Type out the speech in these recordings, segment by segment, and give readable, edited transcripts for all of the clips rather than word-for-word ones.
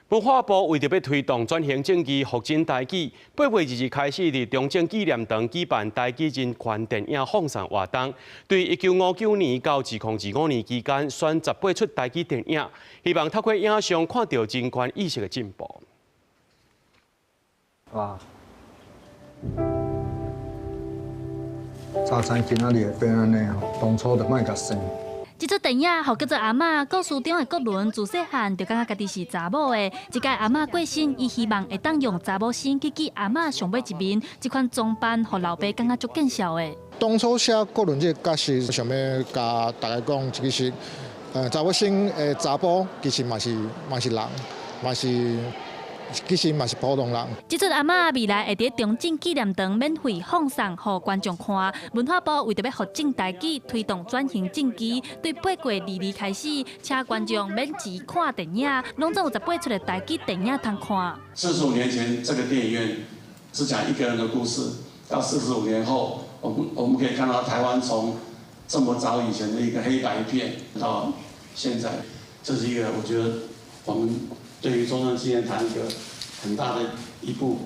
文化部為著欲推動轉型正義、復振台語，8月2日開始佇中正紀念堂舉辦台語人權電影放送活動。對1959年到2025年期間，選18齣台語電影，希望透過影像看著人權意識的進步。哇！早餐今仔日會變按呢吼，當初就莫共生。這齣電影予叫做阿嬤故事中的國倫，自細漢就感覺家己是查某的。這擺阿嬤過身，伊希望會當用查某身去見阿嬤上尾一面。這款裝扮，予老爸感覺足見笑的。當初寫國倫這個角色，想欲共大家講，其實，查某身的查埔其實嘛是人，嘛是。其實嘛是普通人。這齣阿嬤未來會佇中正紀念堂免費放送，予觀眾看。文化部為著欲復振台語，推動轉型正義，對8月22開始，請觀眾免錢看電影，攏總有18齣的台語電影通看。45年前，這個電影院是講一個人的故事，到45年後，我們可以看到台灣從這麼早以前的一個黑白片，到現在，這是一個我覺得我們對於中正紀念堂一個很大的一步。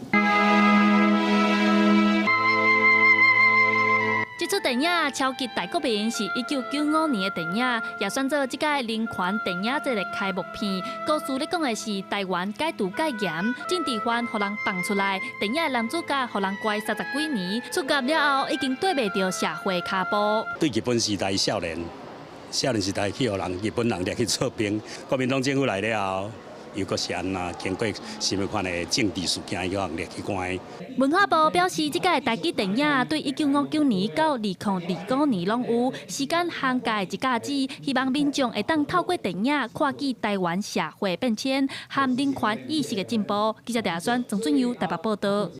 這齣電影《超級大國民》是1995年的電影，也選做這屆人權電影節的開幕片。故事咧講的是台灣解除戒嚴，政治犯予人放出來。電影的男主角予人關30幾年，出獄了後已經綴袂著社會跤步。對日本時代少年，少年時代去予人日本人掠去做兵，國民黨政府來了後，又閣是按怎經過啥物款的政治事件，予人掠去關。文化部表示，這屆台語電影對1959年到2025年攏有時間涵蓋一甲子，希望民眾會當透過電影看見台灣社會變遷和人權意識的進步。記者鄭阿宣、曾俊佑台北報導。